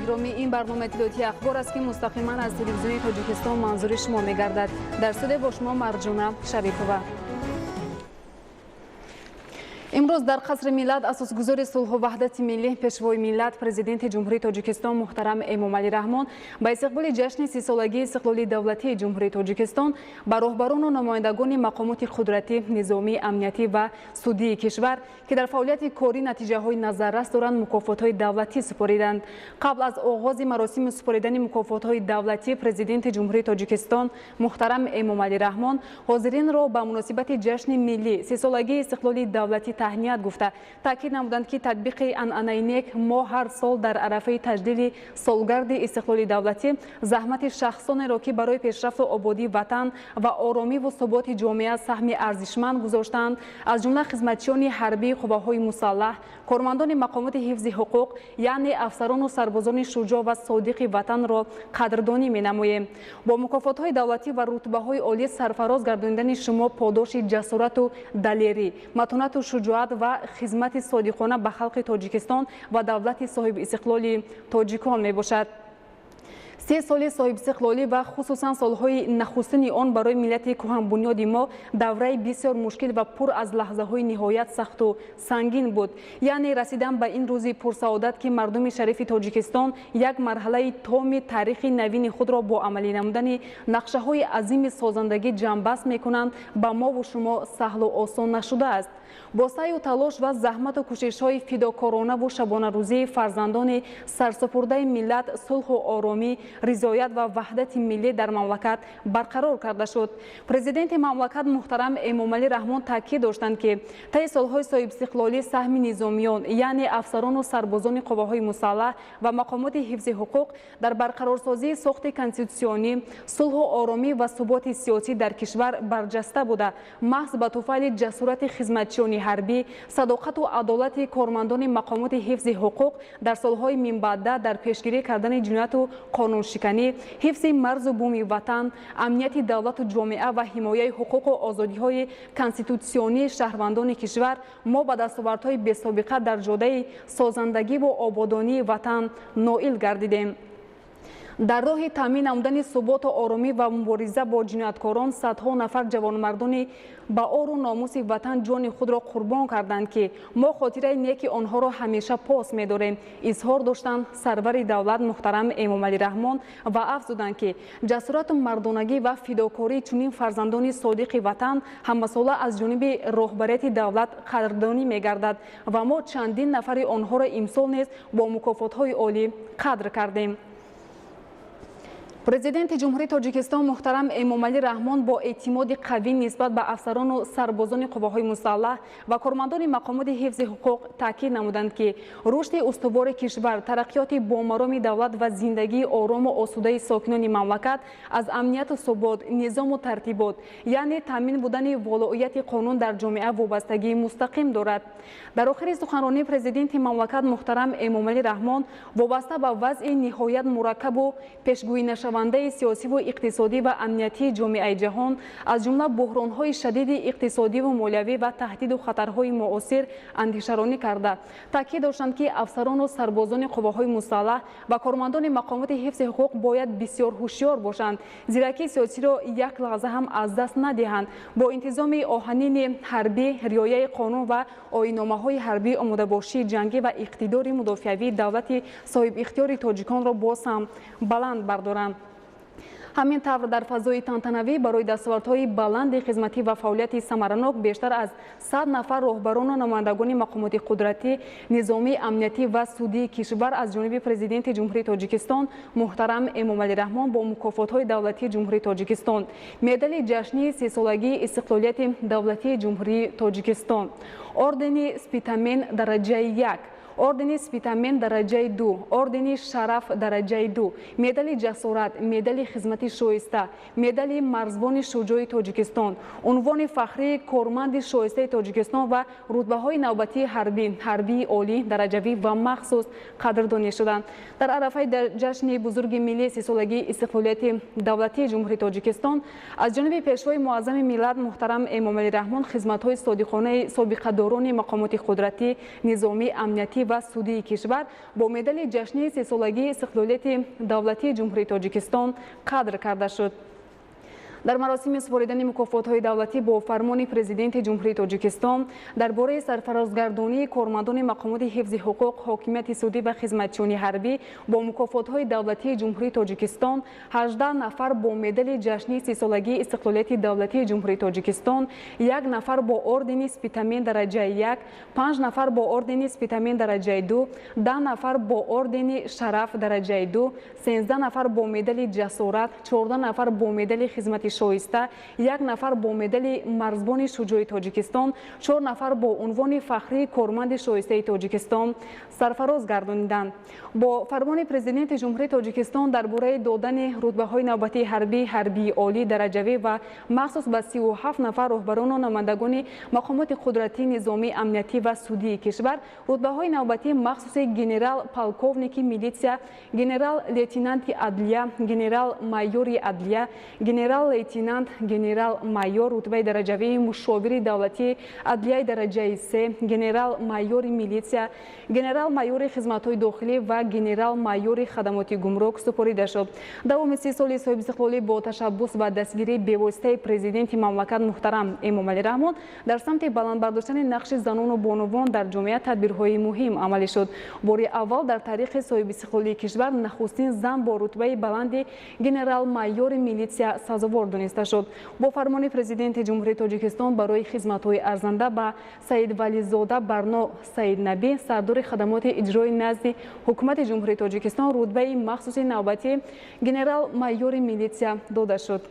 Гиромӣ, ин барномаи иттилоотии «Ахбор» аст, ки мустақиман аз Телевизиони Тоҷикистон манзури шумо мегардад. Дар студия бо шумо Марҷуна Шарипова. Имрӯз дар Қасри Миллат асосгузори сулҳу ваҳдати миллӣ, Пешвои миллат, Президенти Ҷумҳурии Тоҷикистон муҳтарам Эмомалӣ Раҳмон ба истиқболи ҷашни 30-солагии истиқлоли давлатии Ҷумҳурии Тоҷикистон ба роҳбарону намояндагони мақомоти қудратӣ, низомӣ, амниятӣ ва судии кишвар, ки дар фаъолияти корӣ натиҷаҳои назаррас доранд, мукофотҳои давлатӣ супориданд. Қабл аз оғози маросими супоридани мукофотҳои давлатӣ Президенти Ҷумҳурии Тоҷикистон муҳтарам Эмомалӣ Раҳмон ҳозиринро ба муносибати ҷашни миллӣ, 30-солагии истиқлоли давлатӣ таҳният гуфта, таъкид намуданд, ки татбиқи анъанаи нек мо ҳар сол дар арафаи таҷлили солгарди истиқлоли давлатӣ заҳмати шахсонеро, ки барои пешрафту ободии ватан ва оромиву суботи ҷомеа саҳми арзишманд гузоштаанд, аз ҷумла хизматчиёни ҳарбии қувваҳои мусаллаҳ, кормандони мақомоти ҳифзи ҳуқуқ, яъне афсарону сарбозони шуҷоъ ва содиқи ватанро қадрдонӣ менамоем. Бо мукофотҳои давлатӣ ва рутбаҳои олӣ сарфароз гардонидани шумо подоши ҷасорату далерӣ, матонату шуҷоат ва хизмати содиқона ба халқи Тоҷикистон ва давлати соҳибистиқлоли тоҷикон мебошад. 30 соли соҳибистиқлолӣ ва хусусан солҳои нахустини он барои миллати кӯҳанбунёди мо давраи бисёр мушкил ва пур аз лаҳзаҳои ниҳоят сахту сангин буд. Яъне расидан ба ин рӯзи пурсаодат, ки мардуми шарифи Тоҷикистон як марҳалаи томи таърихи навини худро бо амалӣ намудани нақшаҳои азими созандагӣ ҷамъбаст мекунанд, ба мову шумо саҳлу осон нашудааст. Бо саъю талош ва заҳмату кӯшишҳои фидокоронаву шабонарӯзии фарзандони сарсупурдаи миллат сулҳу оромӣ, ризоят ва ваҳдати миллӣ дар мамлакат барқарор карда шуд. Президенти мамлакат муҳтарам Эмомалӣ Раҳмон таъкид доштанд, ки таи солҳои соҳибистиқлолӣ саҳми низомиён, яъне афсарону сарбозони қувваҳои мусаллаҳ ва мақомоти ҳифзи ҳуқуқ дар барқарорсозии сохти конститутсионӣ, сулҳу оромӣ ва суботи сиёсӣ дар кишвар барҷаста буда, маҳз ба туфайли ҷасорати хизматчиёни ҳарбӣ, садоқату адолати кормандони мақомоти ҳифзи ҳуқуқ дар солҳои минбаъда дар пешгирӣ кардани ҷинояту қонуншиканӣ, ҳифзи марзу буми ватан, амнияти давлату ҷомеа ва ҳимояи ҳуқуқу озодиҳои конститутсионии шаҳрвандони кишвар мо ба дастовардҳои бесобиқа дар ҷодаи созандагиву ободонии ватан ноил гардидем. Дар роҳи таъмин намудани суботу оромӣ ва мубориза бо ҷинояткорон садҳо нафар ҷавонмардони ба ору номуси ватан ҷони худро қурбон карданд, ки мо хотираи неки онҳоро ҳамеша пос медорем, изҳор доштанд сарвари давлат муҳтарам Эмомалӣ Раҳмон ва афзуданд, ки ҷасорату мардонагӣ ва фидокории чунин фарзандони содиқи ватан ҳамасола аз ҷониби роҳбарияти давлат қадрдонӣ мегардад ва мо чандин нафари онҳоро имсол низ бо мукофотҳои олӣ қадр кардем. Президенти Ҷумҳурии Тоҷикистон муҳтарам Эмомалӣ Раҳмон бо эътимоди қавӣ нисбат ба афсарону сарбозони қувваҳои мусаллаҳ ва кормандони мақомоти ҳифзи ҳуқуқ таъкид намуданд, ки рушди устувори кишвар, тараққиёти бомароми давлат ва зиндагии орому осудаи сокинони мамлакат аз амнияту субот, низому тартибот, яъне таъмин будани волоияти қонун дар ҷомеа вобастагии мустақим дорад. Дар охири суханронии Президенти мамлакат муҳтарам Эмомалӣ Раҳмон вобаста ба вазъи ниҳоят мураккабу пешгӯинашавандаи сиёсиву иқтисодӣ ва амниятии ҷомеаи ҷаҳон, аз ҷумла буҳронҳои шадиди иқтисодиву молиявӣ ва таҳдиду хатарҳои муосир андешаронӣ карда, таъкид доштанд, ки афсарону сарбозони қувваҳои мусаллаҳ ва кормандони мақомоти ҳифзи ҳуқуқ бояд бисёр ҳушёр бошанд, зиракии сиёсиро як лаҳза ҳам аз даст надиҳанд, бо интизоми оҳанини ҳарбӣ, риояи қонун ва оинномаҳои ҳарбӣ, омодабошии ҷангӣ ва иқтидори мудофиавии давлати соҳибихтиёри тоҷиконро боз ҳам баланд бардоранд. Ҳамин тавр, дар фазои тантанавӣ барои дастовардҳои баланди хизматӣ ва фаъолияти самаранок бештар аз 100 нафар роҳбарону намояндагони мақомоти қудратӣ, низомӣ, амниятӣ ва судии кишвар аз ҷониби Президенти Ҷумҳурии Тоҷикистон муҳтарам Эмомалӣ Раҳмон бо мукофотҳои давлатии Ҷумҳурии Тоҷикистон, медали ҷашнии 30-солагии истиқлолияти давлатии Ҷумҳурии Тоҷикистон, ордени Спитамен дараҷаи як, ордени Спитамен дараҷаи ду, ордени Шараф дараҷаи ду, медали Ҷасорат, медали Хизмати шоиста, медали Марзбони шуҷои Тоҷикистон, унвони фахрии Корманди шоистаи Тоҷикистон ва рутбаҳои навбатии ҳарбӣ, ҳарбии олӣ, дараҷавӣ ва махсус қадрдонӣ шуданд. Дар арафаи ҷашни бузурги миллии 30-солагии истиқлолияти давлатии Ҷумҳурии Тоҷикистон аз ҷониби Пешвои муаззами миллат муҳтарам Эмомалӣ Раҳмон хизматҳои содиқонаи собиқадорони мақомоти қудратӣ, низомӣ, амниятӣ Амниятӣ ва судии кишвар бо медали ҷашнии сесолагии истиқлолияти давлатии Ҷумҳурии Тоҷикистон қадр карда шуд. Дар маросими супоридани мукофотҳои давлатӣ бо фармони Президенти Ҷумҳурии Тоҷикистон дар бораи сарфарозгардонии кормандони мақомоти ҳифзи ҳуқуқ, ҳокимияти судӣ ва хизматчиёни ҳарбӣ бо мукофотҳои давлатии Ҷумҳурии Тоҷикистон 18 нафар бо медали ҷашнии сисолагии истиқлолияти давлатии Ҷумҳурии Тоҷикистон, 1 нафар бо ордени Спитамен дараҷаи 1, 5 нафар бо ордени Спитамен дараҷаи 2, 10 нафар бо ордени Шараф дараҷаи 2, 13 нафар бо медали Ҷасорат, 14 нафар бо медали Хизмати шоиста, 1 нафар бо медали Марзбони шуҷои Тоҷикистон, 4 нафар бо унвони фахрии корманди шоистаи Тоҷикистон сарфароз гардониданд. Бо фармони Президенти Ҷумҳурии Тоҷикистон дар бораи додани рутбаҳои навбатии ҳарбӣ, ҳарбии олӣ, дараҷавӣ ва махсус ба 37 нафар роҳбарону намояндагони мақомоти қудратӣ, низомӣ, амниятӣ ва судии кишвар рутбаҳои навбатии махсуси генерал полковники милитсия, генерал лейтенанти адлия, генерал майори адлия, генерал лейтенант, генерал майор, рутбаи дараҷавии мушовири давлатии адлияи дараҷаи се, генерал майори милитсия, генерал майори хизматҳои дохилӣ ва генерал майори хадамоти гумрук супорида шуд. Давоми 30 соли соҳибистиқлолӣ бо ташаббус ва дастгирии бевоситаи Президенти мамлакат муҳтарам Эмомалӣ Раҳмон дар самти баланд бардоштани нақши занону бонувон дар ҷомеа тадбирҳои муҳим амалӣ шуд. Бори аввал дар таърихи соҳибистиқлолии кишвар нахустин зан бо рутбаи баланди генерал майори милитсия сазовор дониста шуд. Бо фармони Президенти Ҷумҳурии Тоҷикистон барои хизматҳои арзанда ба Саидвализода Барно Саиднабӣ, сардори хадамоти иҷрои назди Ҳукумати Ҷумҳурии Тоҷикистон, рутбаи махсуси навбатӣ генерал майори милитсия дода шуд.